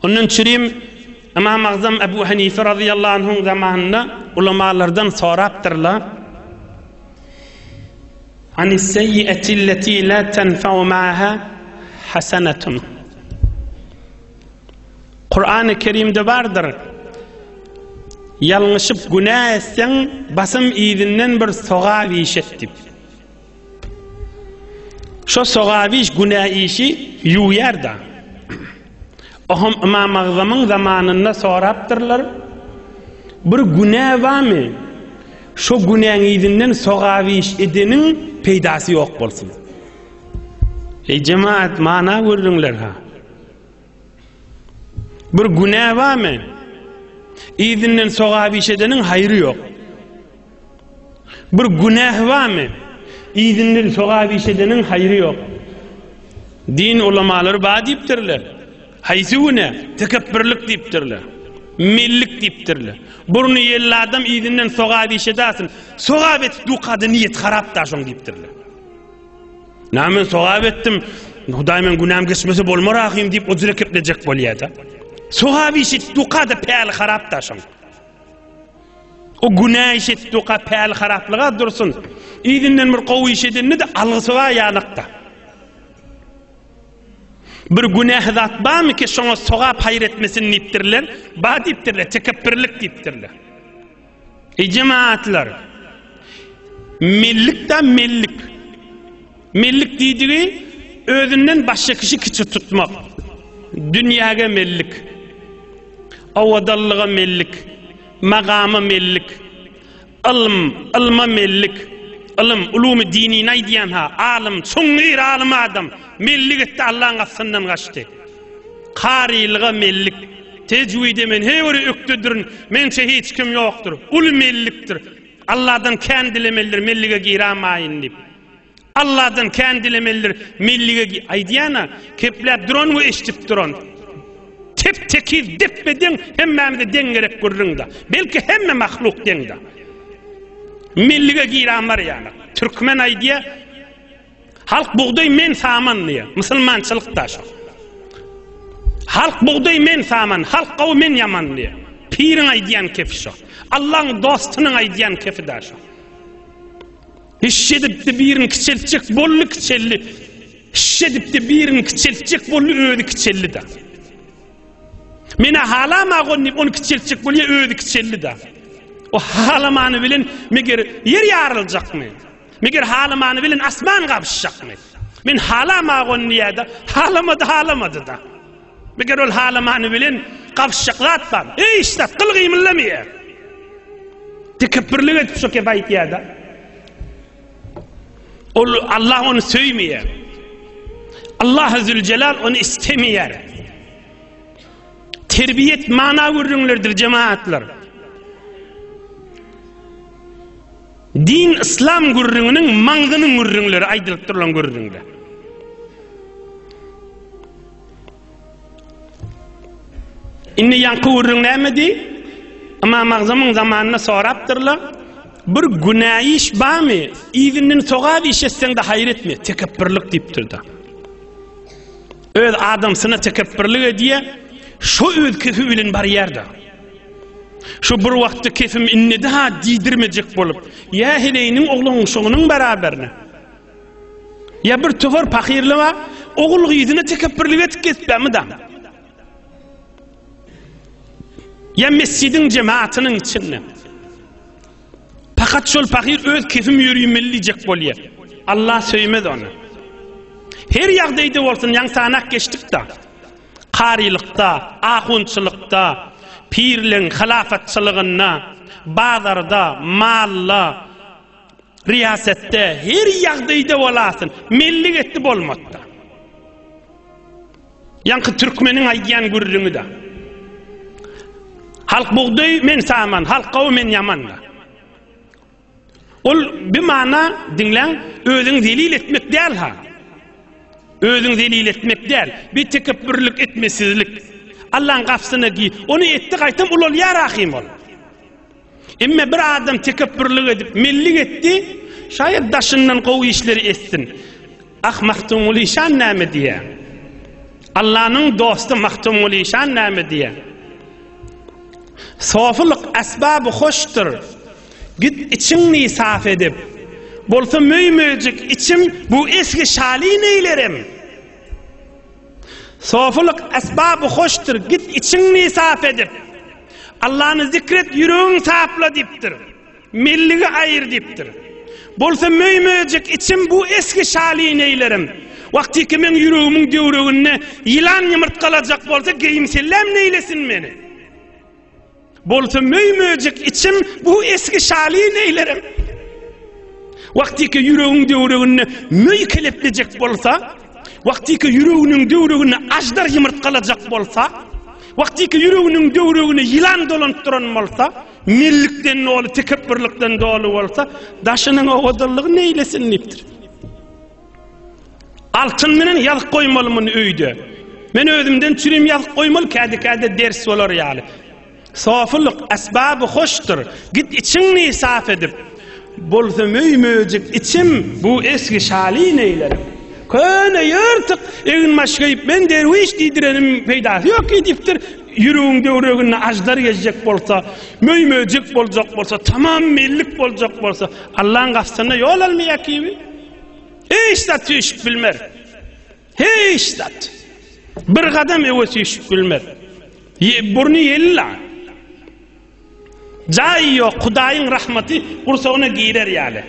Ondan çürim Ymam Agzam Ebu Hanife razyýallahu anhuň zamanynda ulamalardan sorapdyrlar. Anis-seýýi'eti lleti la tenfa'u ma'aha hasanatun. Kur'an-ı Kerimde bardyr. Ýalňyşyp günä etseň, basym yzyndan bir sogap iş et diýip. Şo sogap iş günä işi ýuwýar-da. Oham Ymam Agzamyň zamanynda sorapdyrlar, Bir günä barmy? Şo günäň yzyndan sogap iş edeniň peýdasy ýok bolsun. Eý jemaat, mana gürrüňler ha. Bir günä barmy? Yzyndan sogap iş edeniň haýry ýok. Bir günäh barmy? Yzyndan sogap iş edeniň haýry ýok. Din ulamalary bar diýipdirler. Haýsy günä? Tekepbirlik diýipdirler. Mellik diýipdirler. Burny ýelli adam yzyndan sogap iş edäsin. Sogap etip dukada niýeti harap da şoň diýipdirler. Näme men sogap etdim, Hudaý men günäm geçmese bolmar ahym diýip o jüre keplejek bolýar-da. Sogap iş etip dukada päli harap da şoň. O günä iş etip duka päli haraplyga dursun. Yzyndan bir gowy iş edende-de algysy bar ýanakda. Bir günäh zat barmy ki şoňa sogap haýyr etmesin diýipdirler? Bar diýipdirler, tekepbirlik diýipdirler. Eý jemaatlar! Mellik da mellik. Mellik diýdigi özünden başga kişi kiçi tutmak. Dünýäge mellik. Owadanlyga mellik. Magama mellik. Ylm, ylma mellik. Ylym, ulumy dinini aýdýan ha, alym, çuňňur alym adam. Mellik etdi Allaň gapysyndan gaçdy. Karylyga mellik. Tejwide men heý bir ökdedirin, mençe hiç kim ýokdur. Uly mellikdir. Allahdan kän dilemelidir, mellige giramaýyn diýip. Allahdan kän dilemelidir, mellige aýdýana, kepläp duran we eşidip duran. Tep tekiz depbe deň hemmämize deň gerek gürrüňde. Belki hemme mahluk deňde. Mellige giran bar ýaly. Türkmen aýdýa, Halk bugdaý men saman diýýär. Musulmançylyk da şo. Halk bugdaý men saman, halk gowy men ýaman diýýär. Piriň aýdýan kefi şo. Allaň dostunyň aýdýan kefi da şo. Hiç edipdi birini kiçeltjek boldy kiçeldi. Hiç edipdi birini kiçeltjek boldy özi kiçeldi da. Meni halama gon diýip ony kiçeltjek bolýar özi kiçeldi da. O halamany bilen meger ýer ýaryljakmy? Meger halamany bilen asman gabşjakmy? Men halamag ony diýýär-de, halamady, halamady-da. Meger ol halamany bilen gabşjak zat bar. Hiç zat, gyl gymyldamaýar. Tekepbirlik edip şo kep aýtýar-da. Ol Allah ony söýmeýär. Allah Zülcelal ony istemeýär. Terbiýet mana gürrüňlerdir jemaatlar. Din yslam gürrüňiniň maňzynyň gürrüňleri aýdylyp durulan gürrüňde. Indi ýaňky gürrüň nämedi? Ymam Agzamyň zamanynda sorapdyrlar. Bir günä iş barmy? Yzyndan sogap iş etseň-de haýyr etme, tekepbirlik diýipdir-de. Öz adamsyna tekepbirlik edýär, şo öz kefi bilen barýar-da. Şu bir wagtda kefim innedi-ha diýdirmejek bolup, ýa heleýiniň oglan-uşagynyň beraberine, ýa bir topar pahyrly bar, ogul-gyzyna tekepbirlik edip gezipä mydam. Ýa mesjidiň jematynyň içinde. Pakat şol pahyr öz kefim ýörüýmeli diýjek bolýar. Allah söýmez ony. Her ýagdaýda bolsun, ýaňy sanak geçdik-da. Karylykda, ahunçylykda, pirligiň hylafatçylygynda, bazarda, malda, riýasetde, her ýagdaýda bolasyn, mellik etdi bolmatda. Ýaňky türkmeniň aýdýan gürrüňi-de. Halk bugdaý, men saman, halk gowy, men ýaman-da. Ol bir mana diňläň, özüňi zelil etmek däl-ha. Özüňi zelil etmek däl, bir tekepbürlik etmesizlik. Allaň gapysyna gi, ony etdi gaýtam ulalýar ahym ol. Emme bir adam tekepbürlik edip, mellik etdi, şaýat daşyndan gowy işleri etsin. Ah Magtymguly işan näme diýýär? Allanyň dosty Magtymguly işan näme diýýär? Sofulyk esbaby hoşdur. Git içiňni saf edip. Bolsa möý-möjek içim bu esgi şaly neýlerem. Sofulyk esbaby hoşdur. Git içiňni saf edip. Allany zikret ýüregiň sapla diýipdir. Melligi aýyr diýipdir. Bolsa möý-möjek içim bu esgi şaly neýlerim. Wagtyky meň ýüregimiň döwreginde ýylan ýumurtgalajak bolsa geýim-selläm neýlesin meni. Bolsa möý-möjek içim bu esgi şaly neýlerim. Wagtyky ýüregiň döwreginde möý keleplejek bolsa, wagtyky ýüreginiň döwreginde aždar ýumurtgalajak bolsa, wagtyky ýüreginiň döwregine ýylan dolanyp duran bolsa, Millikden doly, tekepbirlikden doly bolsa, daşynyň owadanlygy neýlesin diýipdir. Altyn bilen ýazyp goýmaly muny öýde. Men özümden çürim ýazyp goýmaly, käde-käde ders bolar ýaly. Sofulyk esbaby hoşdur. Git içiňni saf edip. Bolsa möý-möjek içim, bu esgi şaly neýlerim. Köne ýyrtyk eginbaş geýip, men derwiş diýdirenim peýdasy ýok diýipdir. Ýüregiň döwreginde aždar gezjek bolsa, möý-möjek boljak bolsa, tamam mellik boljak bolsa, Allaň gapysynda ýol almaýar kibi. Hiç zat süýşüp bilmez. Hiç zat. Bir gadam öwe süýşüp bilmez. Burny ýelli. Jaý ýok, Hudaýyň rahmaty gursagyna girer ýaly.